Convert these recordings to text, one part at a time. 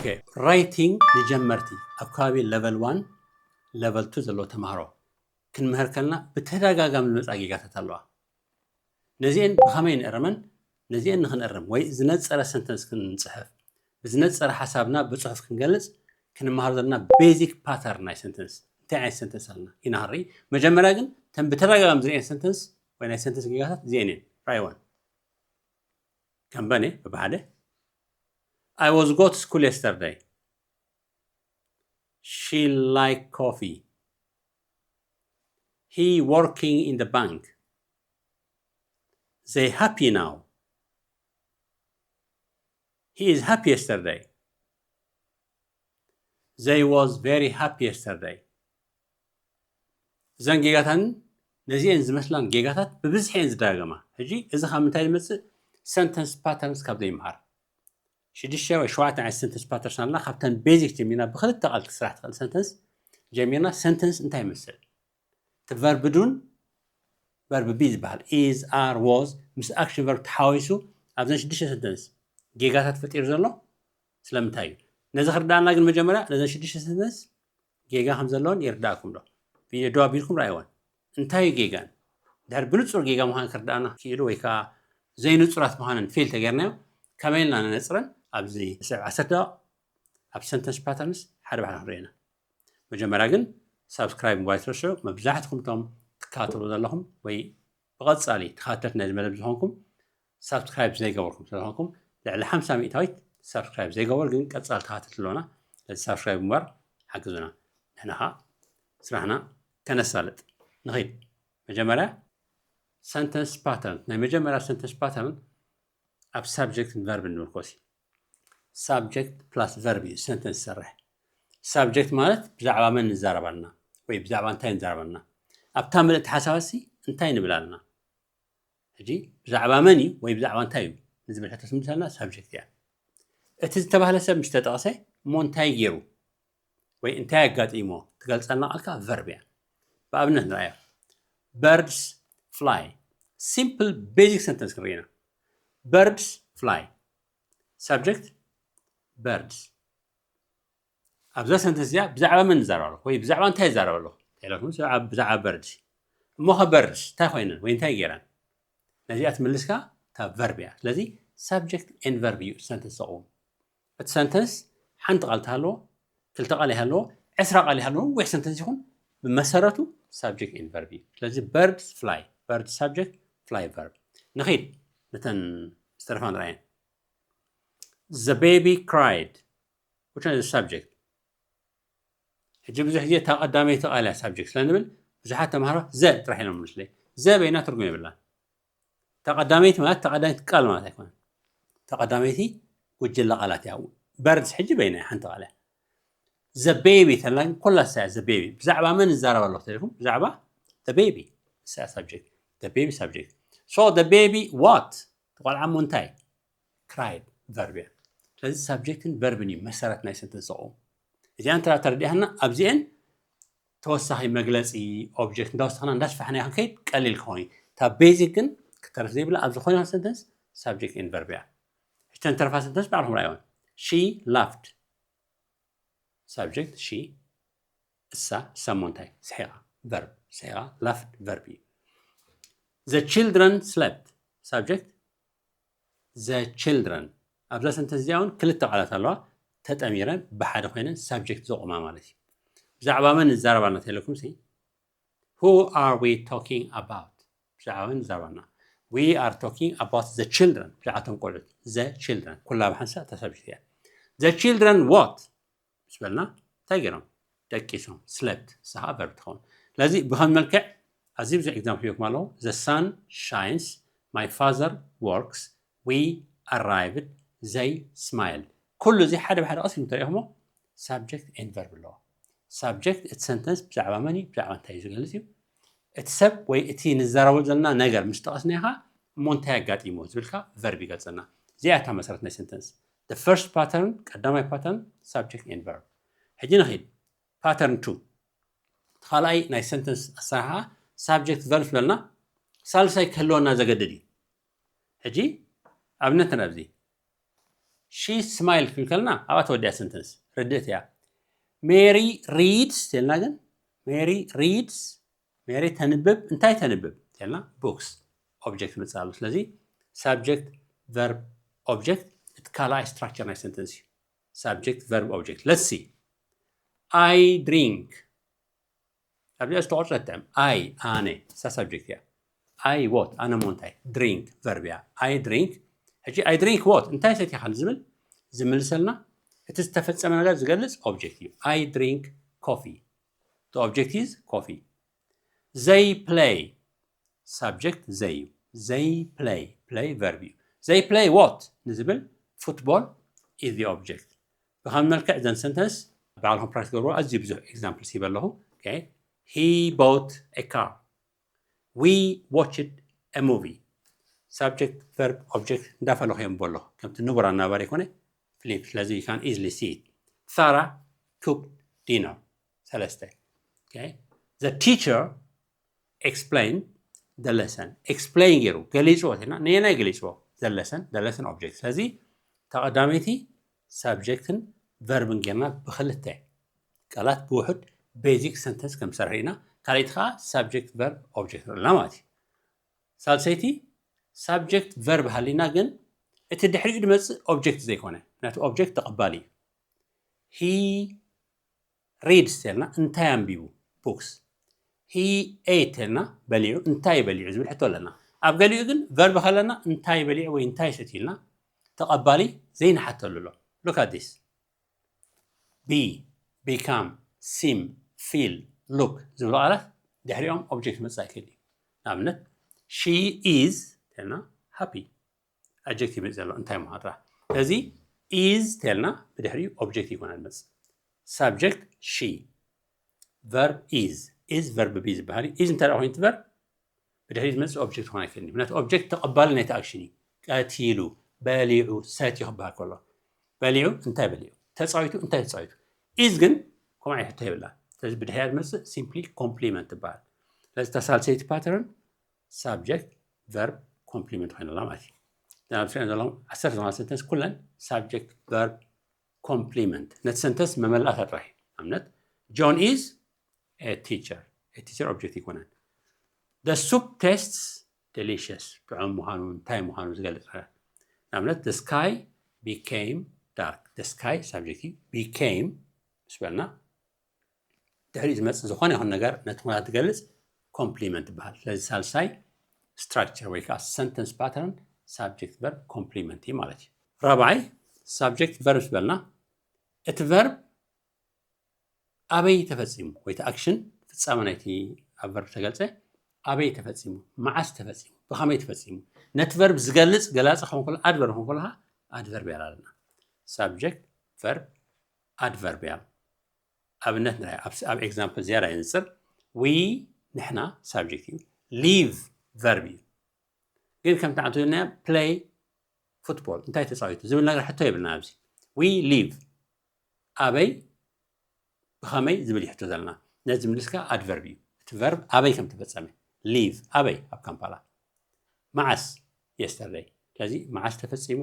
okay writing ንጀመርቲ ኣብ ከባቢ level one level two ዘለዎ ተምሃሮ ክንምህር ከለና ብተደጋጋሚ ዝመፃ ጌጋታት ኣለዋ። ነዚአን ብኸመይ ንእረመን? ነዚአን ንክንእርም ወይ ዝነፀረ sentence ክንፅሕፍ ብዝነፀረ ሓሳብና ብፅሑፍ ክንገልፅ ክንመሃር ዘለና basic pattern ናይ sentence እንታይ ዓይነት sentence ኣለና ኢና ክንርኢ። መጀመርያ ግን ተን ብተደጋጋሚ ዝርእየን sentence ወይ ናይ sentence ጌጋታት እዚአን እየን። ራይወን ከምበኔ ብብሓደ I was go to school yesterday. She like coffee. He working in the bank. They happy now. He is happy yesterday. They was very happy yesterday. እዘን ጌጋታን ነዚአን ዝመስላን ጌጋታት ብብዝሒ እየን ዝደጋገማ። ሕጂ እዚ ካብ ምንታይ ዝመፅእ? Sentence patterns ካብ ዘይምሃር ሽዱሽተ ወይ ሸውዓተ ዓይነት sentence patterns ኣለና። ካብተን basic ጀሚርና ብክልተ ቃል ክትስራሕ ትኽእል sentence ጀሚርና sentence እንታይ ይመስል? እቲ verb do ን verb be ዝበሃል is are was ምስ action verb ተሓዋዊሱ ኣብዘን ሽዱሽተ sentence ጌጋታት ፈጢሩ ዘሎ ስለምንታይ እዩ? ነዚ ክርዳእና ግን መጀመርያ ነዘን ሽዱሽተ sentence ጌጋ ከም ዘለዎን ይርዳእኩም ዶ? ቪድዮ ደው ኣቢልኩም ረኣይወን። እንታይ እዩ ጌጋን? ድሕሪ ብንጹር ጌጋ ምዃን ክርዳእና ክኢሉ ወይ ከዓ ዘይንጹራት ምዃነን ፌል ተገይርናዮ ከመይ ኢልና ነነጽረን? ኣብዚ ስዕብ ዓሰርተ ደቂቕ ኣብ sentence patterns ሓደ ብሓደ ክንርኢ ኢና። መጀመርያ ግን subscribe ምግባር ኣይትረስዑ። መብዛሕትኹም እቶም ትከታተሉ ዘለኹም ወይ ብቐጻሊ ተኸታተልቲ ናይዚ መደብ ዝኾንኩም subscribe ዘይገበርኩም ስለዝኾንኩም ልዕሊ ሓምሳ ሚእታዊት subscribe ዘይገበሩ ግን ቀጻሊ ተኸታተልቲ ኣለውና። ስለዚ subscribe ምግባር ሓግዙና። ንሕና ኸዓ ስራሕና ከነሳልጥ ንኺድ። መጀመርያ sentence pattern ናይ መጀመርያ sentence pattern ኣብ subject ን verb ን ንምርኮስ እዩ። Subject plus verb እዩ sentence ዝሰርሕ። Subject ማለት ብዛዕባ መን ንዛረብ ኣለና ወይ ብዛዕባ እንታይ ንዛረብ ኣለና? ኣብታ ምልእቲ ሓሳባት ሲ እንታይ ንብል ኣለና? ሕጂ ብዛዕባ መን እዩ ወይ ብዛዕባ እንታይ እዩ ንዝብል ሕቶ ትምልሰልና subject እያ። እቲ ዝተባህለ ሰብ ምስ ተጠቕሰ እሞ እንታይ ገይሩ ወይ እንታይ ኣጋጢሞ ትገልጸልና ቃል ከዓ verb እያ። ብኣብነት ንርኣዮ። Birds fly። Simple basic sentence ክንርኢ ኢና። Birds fly። Subject birds። ኣብዛ sentence እዚኣ ብዛዕባ መን ንዛረብ ኣለኹ ወይ ብዛዕባ እንታይ ይዛረብ ኣለኹ? ኢለኩም ብዛዕባ birds። እሞ ኸ birds እንታይ ኮይነን ወይ እንታይ ገይረን? ነዚኣ ትምልስ ከዓ እታ verb እያ። ስለዚ subject and verb እዩ sentence ዘቕውም። እቲ sentence ሓንቲ ቃል ተሃለዎ፣ ክልተ ቃል ይሃለዎ፣ ዕስራ ቃል ይሃለዎ፣ ነዊሕ sentence ይኹን ብመሰረቱ subject and verb እዩ። ስለዚ birds fly፣ birds subject፣ fly verb። ንኺድ ነተን ዝተረፋ ንርኣየን። The baby cried። Which one is the subject? ሕጂ ብዙሕ ግዜ እታ ቀዳመይቲ ቃል እያ subject ስለንብል ብዙሓት ተምሃሮ the ጥራሕ ኢሎም ምስለይ። The በይና ትርጉም የብላን። እታ ቀዳመይቲ ማለት እታ ቀዳመይቲ ቃል ማለት ኣይኮነን። እታ ቀዳመይቲ ጉጅለ ቃላት እያ። Birds ሕጂ በይና እያ ሓንቲ ቃል እያ። The baby ተላ ግን ኩላ እሳ እያ the baby። ብዛዕባ መን ይዛረብ ኣለኹ ተልኩም ብዛዕባ the baby እሳ እያ subject። The baby subject። So the baby what? እቲ ቆልዓ እሞ እንታይ? Cried verb እያ። ስለዚ subject ን verb ን እዩ መሰረት ናይ sentence ዘቕውም። እዚኣን ተራ ተረዲኣና ኣብዚአን ተወሳኺ መግለፂ object እንዳወሰኽና እንዳስፋሕና ክንከይድ ቀሊል ክኸውን እዩ። እታ basic ግን ክተርፍ ዘይብላ ኣብ ዝኾነ sentence subject and verb እያ። እተን ተረፋ sentence ባዕልኹም ረኣይወን። She laughed። Subject she። እሳ፣ እሳ እሞ እንታይ? ስሒቓ። Verb። ስሒቓ፣ laughed verb እዩ። The children slept። Subject the children። ኣብዛ sentence እዚኣ እውን ክልተ ቃላት ኣለዋ። ተጠሚረን ብሓደ ኮይነን subject ዘቑማ ማለት እዩ። ብዛዕባ መን ንዛረብ ኣለና ተለኩም ሲ? Who are we talking about? ብዛዕባ መን ንዛረብ ኣለና? We are talking about the children። ብዛዕባ እቶም ቆልዑት። The children። ኩላ ብሓንሳእ እታ subject እያ። The children what? ምስ በልና እንታይ ገይሮም? ደቂሶም። Slept። እሳ ኸዓ verb ትኸውን። ስለዚ ብኸም መልክዕ ኣዝዩ ብዙሕ example ሂበኩም ኣለኹ። The sun shines። My father works። We arrived። They smiled። ኩሉ እዚ ሓደ ብሓደ ቀስ ኢልኩም ተሪእኹሞ subject and verb ኣለዎ። Subject እቲ sentence ብዛዕባ መን እዩ? ብዛዕባ እንታይ እዩ ዝገልጽ እዩ? እቲ ሰብ ወይ እቲ ንዛረበሉ ዘለና ነገር ምስ ጠቐስናዮ ኸዓ እሞ እንታይ ኣጋጢሞ ዝብል ከዓ verb ይገልጸልና። እዚኣ እታ መሰረት ናይ sentence። The first pattern ቀዳማይ pattern subject and verb። ሕጂ ንኺድ። Pattern two። እቲ ካልኣይ ናይ sentence ኣሰራርሓ subject verb ኣለና። ሳልሳይ ክህልወና ዘገድድ እዩ። ሕጂ ኣብነት ንርኣ ኣብዚ። She smiled ክብል ከለና ኣብኣ ተወዲኣ ሰንተንስ ርድእት እያ። Mary reads ተልና ግን Mary reads ሜሪ ተንብብ እንታይ ተንብብ ተልና books object መጽእ ኣሎ። ስለዚ subject verb object እቲ ካልኣይ structure ናይ sentence እዩ። Subject verb object let's see I drink ኣብዚኣ ዝተቆርጸት ጥዕም I ኣነ እሳ subject እያ። I what ኣነ ሞ እንታይ drink verb እያ። I drink ሕጂ I drink what እንታይ ሰቲኻ ዝብል ዝምልሰልና እቲ ዝተፈጸመ ነገር ዝገልጽ object እዩ። I drink coffee the object is coffee they play subject they እዩ። They play play verb እዩ። They play what ንዝብል football is the object። ብኸም መልክዕ ዘን sentence ባዕልኹም practice ገብርዎ። ኣዝዩ ብዙሕ examples ሂበ ኣለኹ። He bought a car we watched a movie subject verb object እንዳፈለኹ የንብቦ ኣለኹ። ከምቲ ንቡር ኣናባሪ ኣይኮነ flip ስለዚ you can easily see it Sarah cooked dinner ሰለስተ the teacher explained the lesson explain ገይሩ ገሊፅዎ ና ነየናይ ገሊፅዎ the lesson the lesson object ስለዚ ተቐዳመይቲ subject ን verb ን ጌርና ብክልተ ቃላት ብውሑድ basic sentence ከም ሰርሕ ኢና ካልኣይቲ ከዓ subject verb object ንርላ ማለት እዩ ሳልሰይቲ subject verb ሃሊና ግን እቲ ድሕሪኡ ድመፅእ object ዘይኮነ ምክንያቱ object ተቐባሊ እዩ he reads ተልና እንታይ ኣንቢቡ books he ate ተልና በሊዑ እንታይ በሊዑ ዝብል ሕቶ ኣለና ኣብ ገሊኡ ግን verb ከለና እንታይ በሊዑ ወይ እንታይ ሰትዩ ኢልና ተቐባሊ ዘይንሓተሉ ኣሎ look at this be become seem feel look ዝብሉ ቃላት ድሕሪኦም object መፅእ ኣይክእል እዩ ንኣብነት she is ተልና happy adjective መፅእ ዘሎ እንታይ ምዃኑ ጥራሕ ስለዚ is ተልና ብድሕሪኡ object ይኮና ዝመፅእ subject she verb is is verb be ዝበሃል እዩ is እንታይ ኮይኑ verb ብድሕሪ ዝመፅእ object ክኾን ኣይክእልን እዩ ምክንያቱ object ተቐባሊ ናይቲ action እዩ ቀቲሉ በሊዑ ሰትዩ ክበሃል ከሎ በሊዑ እንታይ በሊዑ ተፃዊቱ እንታይ ተፃዊቱ is ግን ከምኡ ዓይነት ሕቶ የብላ ስለዚ ብድሕሪያ ዝመፅእ simply complement ትበሃል ስለዚ ተሳልሰይቲ pattern subject verb complement ኮይና ኣላ ማለት እዩ ኣብ ስሪአን ዘለኹም ዓሰርተ ዝኾና sentence ኩለን subject verb complement ነቲ sentence መመላእታ ጥራሕ እዩ ኣብነት John is a teacher a teacher object ይኮነን the soup tastes delicious ጥዑም ምዃኑ እንታይ ምዃኑ ዝገልፅ ነገር ንኣብነት the sky became dark the sky subject እዩ became ምስ በልና ድሕሪ ዝመፅእ ዝኾነ ይኹን ነገር ነቲ ኩነታት ዝገልፅ complement ይበሃል ስለዚ ሳልሳይ structure ወይ ከዓ sentence pattern subject verb complement እዩ ማለት እዩ ራብዓይ subject verb ምስ በልና እቲ verb ኣበይ ተፈፂሙ ወይ እቲ action ፍፃመ ናይቲ ኣብ verb ተገልፀ ኣበይ ተፈፂሙ መዓስ ተፈፂሙ ብኸመይ ተፈፂሙ ነቲ verb ዝገልፅ ገላፂ ክኸውን ከሎ adverb ክኸውን ከሎ ከዓ adverbial ኣለና subject verb adverbial ኣብነት ንርኣ ኣብ example ዝያዳ የንፅር we ንሕና subject እዩ live verb እዩ ግን ከምቲ ዓንቱ ኢልና play football እንታይ ተፃዊቱ ዝብል ነገር ሕቶ የብልና ኣብዚ we live ኣበይ ብኸመይ ዝብል ይሕቶ ዘለና ነዚ ምልስካ adverb እዩ እቲ verb ኣበይ ከም ተፈፀመ live ኣበይ ኣብ ካምፓላ መዓስ yesterday ስለዚ መዓስ ተፈፂሙ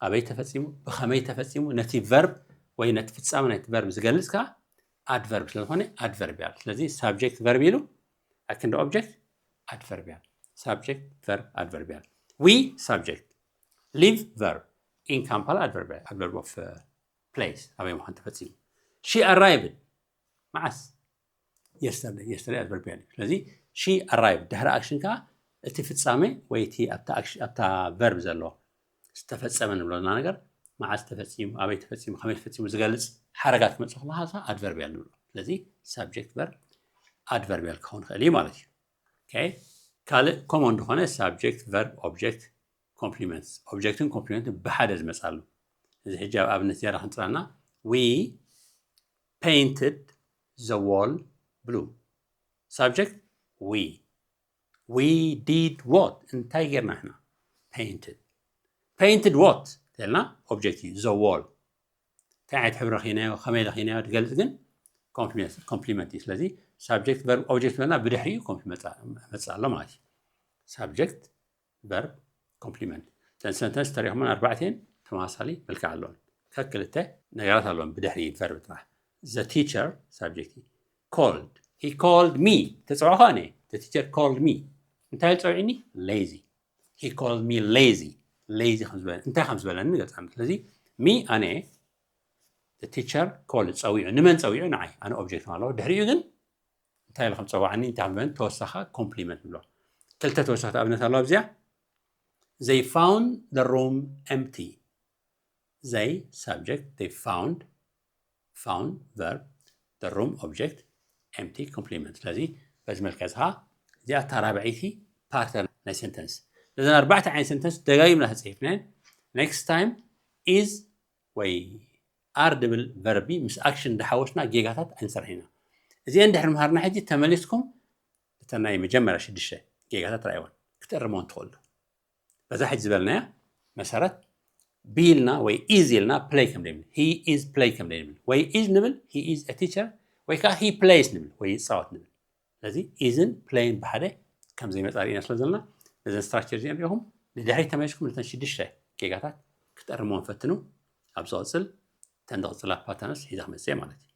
ኣበይ ተፈፂሙ ብኸመይ ተፈፂሙ ነቲ verb ወይ ነቲ ፍፃመ ናይቲ verb ዝገልፅ ከዓ adverb ስለዝኾነ adverbial ስለዚ subject verb ኢሉ ኣክንዲ object adverbial subject verb adverbial we subject live verb in Kampala adverbial adverb of place ኣበይ ምዃን ተፈፂሙ she arrived መዓስ yesterday yesterday adverbial እዩ ስለዚ she arrived ድሕሪ action ከዓ እቲ ፍፃመ ወይ እቲ ኣብታ verb ዘሎ ዝተፈፀመ ንብለና ነገር መዓስ ተፈፂሙ ኣበይ ተፈፂሙ ከመይ ተፈፂሙ ዝገልፅ ሓረጋት ክመፅእ ከለካ adverbial ንብሎ ስለዚ subject verb adverbial ክኸውን ይኽእል እዩ ማለት እዩ ካልእ common ዝኾነ subject verb object complements object ን complement ን ብሓደ ዝመፃሉ እዚ ሕጂ ኣብ ኣብነት ዝያዳ ክንፅራና we painted the wall blue subject we we did what እንታይ ጌርና ሕና painted painted what ተልና object እዩ the wall እንታይ ዓይነት ሕብሪ ኺናዮ ከመይ ለኺናዮ ትገልፅ ግን complement እዩ ስለዚ subject verb object በልና ብድሕሪኡ complement መፅእ ኣሎ ማለት እዩ subject verb complement እተን sentence ተሪኹመን ኣርባዕተን ተመሳሳሊ መልክዕ ኣለዎም። ከክልተ ነገራት ኣለዎም ብድሕሪ verb ጥራሕ። The teacher subject እዩ። Called, he called me፣ ተፀዋዕኹ ኣነ። The teacher called me። እንታይ ኢሉ ፀዊዕኒ? Lazy። He called me lazy። Lazy ከም ዝበለ እንታይ ከም ዝበለኒ ገልፃ። ስለዚ me ኣነ፣ the teacher called ፀዊዑ። ንመን ፀዊዑ? ንዓይ። ኣነ object ኣለዎ። ድሕሪኡ ግን እንታይ ኢሉ ከም ፀዋዕኒ እንታይ ከም ዝበለኒ ተወሳኻ compliment ንብሎ። ክልተ ተወሰኽቲ ኣብነት ኣለዋ ኣብዚኣ። They found the room empty። They subject፣ they found፣ found verb፣ the room object፣ empty complement። ስለዚ በዚ መልክዕ እዚ ከዓ እዚኣ እታ ራብዐይቲ ፓርት ናይ sentence። እዘን ኣርባዕተ ዓይነት sentence ደጋጊምና ተፅሒፍናየን። Next time is ወይ are ድብል verb ምስ action እንዳሓወስና ጌጋታት ኣይንሰርሕ ኢና። እዚአን ድሕሪ ምሃርና ሕጂ ተመሊስኩም እተን ናይ መጀመርያ ሽዱሽተ ጌጋታት ርኣይወን ክትእርመወን ትኽእሉ። በዛ ሕጂ ዝበልናያ መሰረት be ኢልና ወይ is ኢልና play ከም ዘይንብል፣ he is play ከም ዘይንብል፣ ወይ is ንብል he is a teacher፣ ወይ ከዓ he plays ንብል ወይ ይፃወት ንብል። ስለዚ is ን play ን ብሓደ ከም ዘይመፃ ርኢና ስለ ዘለና ነዘን structure እዚአን ሪኢኹም ንድሕሪት ተመሊስኩም ነተን ሽዱሽተ ጌጋታት ክትእርምወን ፈትኑ። ኣብ ዝቕፅል እተን ዝቕፅላ patterns ሒዘ ክመፅእ እየ ማለት እዩ።